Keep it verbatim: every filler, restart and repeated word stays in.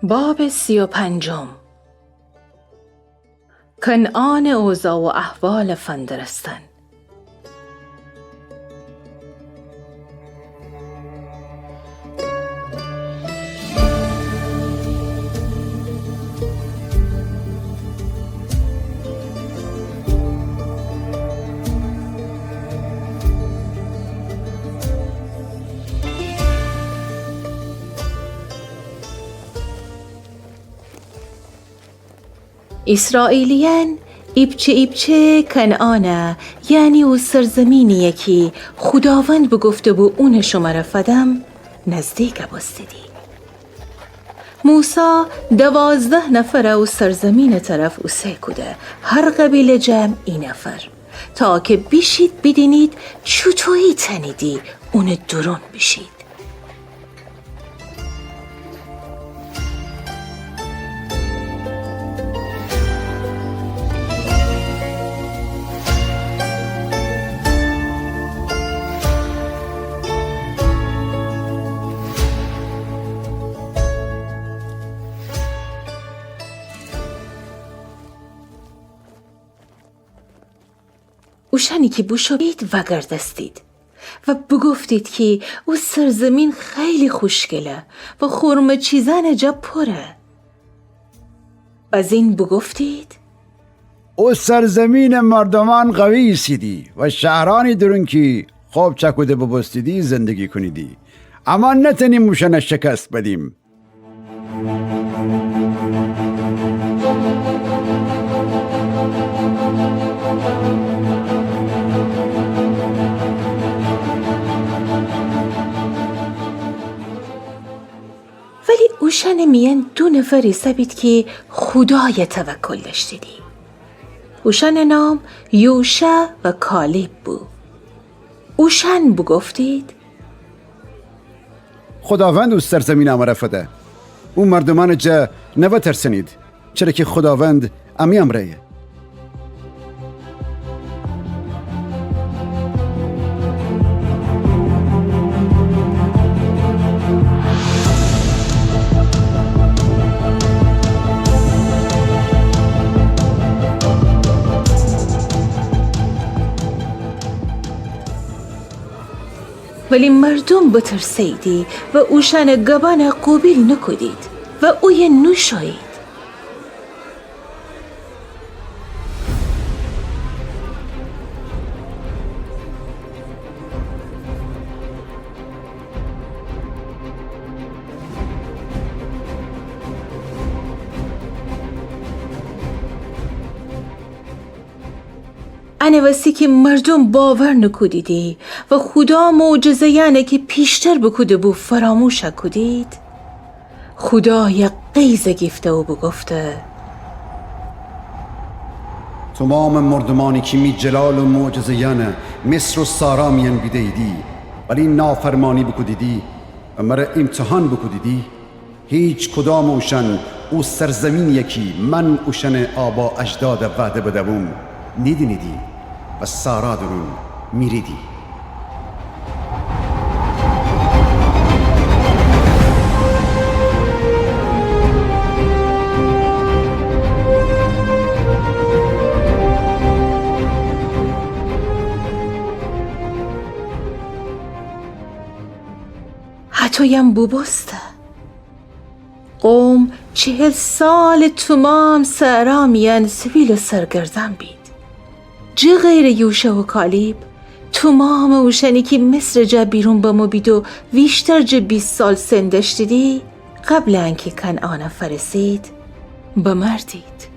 باب سی و پنجم. کنعانٚ اوضاع و احوالٚ فندرستن. ایسرائیلیأن ایپچه ایپچه کنعانَ، یعنی او سرزمینی‌یَ کی خوداوند بوگفته‌بو اونَ شمره فدم، نزدیک بوستیدی. موسی دوازده نفرَ او سرزمینٚ طرف اوسه کوده، هر قبیله جمع ای نفر، تا که بیشید بیدینید چوطویی تأنیدی اونٚ دورون بیشید. اوشأنی کی بوشو بید وأگردستید و بوگفتید کی او سرزمین خیلی خوشگله و خورمه چیزأنٚ جا پوره. بزین بوگفتید: او سرزمینٚ مردومأن قوی ایسیدی و شهرأنی دورون کی خوب چأکوده بوبوستیدی زندگی کونیدی. اما نتأنیم اوشأنَ شکست بدیم. ولی اوشأنٚ میأن دو نفر ایسه‌بید کی خودایَ توکل دأشتیدی. اوشأنٚ نام یوشع و کالب بو. اوشأن بوگفتید: خوداوند او سرزمینَ امره فده. او مردومأنٚ جا نوأ ترسنید، چره کی خوداوند امی امرأیه. ولی مردوم بترسه‌ییدی و اوشأنٚ گبأنَ قوبیل نوکودید و اویه نوشویید. انه وسی کی مردوم باور نوکودیدی و خودا معجزه‌یأنی کی پیشتر بوکوده‌بو فراموش کودید، خودایَ غیظ گیفته و بوگفته: تومامٚ مردومأنی کی می جلال و معجزه‌یأنَ مصر و صحرا میأن بیده‌ییدی، ولی نافرمانی بوکودیدی و مره ایمتحان بوکودیدی، هیچ کدامٚ اوشأن او سرزمینی‌یَ کی من اوشأنٚ آبا اجدادَ وعده بده‌بوم نیدینیدی و صحرا دورون میریدی. هطویم بوبوسته. قوم چهل سالٚ تومام صحرا میأن سبیل و سرگردأن بید. جٚه غیرٚ یوشع و کالیب، تومامٚ اوشأنی کی مصرٚ جا بیرون بمو بید و ویشتر جٚه بیست سال سن دأشتیدی، قبلٚ انکی کنعان فأرسید، بمردید.